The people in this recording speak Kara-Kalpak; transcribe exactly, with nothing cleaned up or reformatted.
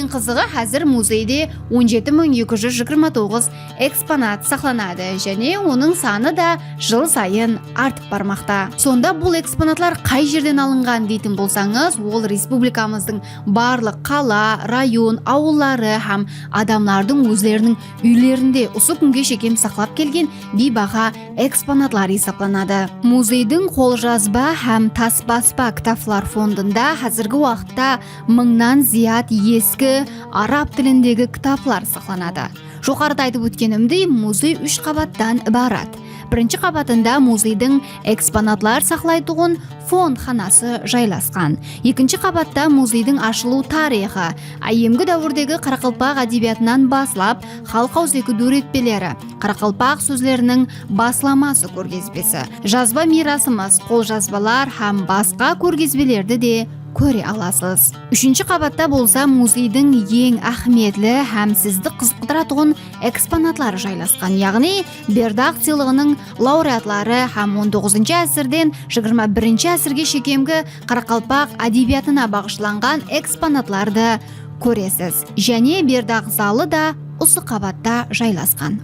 Eń qızıǵı, házir muzeyde on jeti mıń eki júz jigirma toǵız eksponat saqlanadı, jáne onıń sanı da jıl sayın artıp barmaqta. Sonda bul eksponatlar qay jerden alınǵan deytin bolsańız, ol respublikamızdıń barlıq qala, rayon, awılları hám adamlardıń ózleriniń úylerinde usı kúnge shekem saqlap kelgen biybaha eksponatlar esaplanadı. Muzeydiń qoljazba hám tas baspa kitaplar fondında házirgi waqıtta mıńnan zıyat eski arab tilindegi kitaplar saqlanadı. Joqarıda aytıp ótkenimdey, muzey úsh qabattan ibarat. Birinshi qabatında muzeydiń eksponatlar saqlaytuǵın fond xanası jaylasqan. Ekinshi qabatta muzeydiń ashılıw tariyxı, áyyemgi dáwirdegi qaraqalpaq ádebiyatınan baslap, xalıq awızeki dóretpeleri, qaraqalpaq sózleriniń baslaması kórgizbesi, jazba miyrasımız, qoljazbalar hám basqa kórgizbelerdi de kóre alasız. Úshinshi qabatta bolsa muzeydiń eń áhmiyetli hám sizdi qızıqtıratuǵın eksponatları jaylasqan, yaǵnıy Berdaq sıylıǵınıń laureatları hám on toǵızınshı ásirden jigirma birinshi ásirge shekemgi qaraqalpaq ádebiyatına baǵıshlanǵan eksponatlardı kóresiz. Jáne Berdaq zalı da usı qabatta jaylasqan.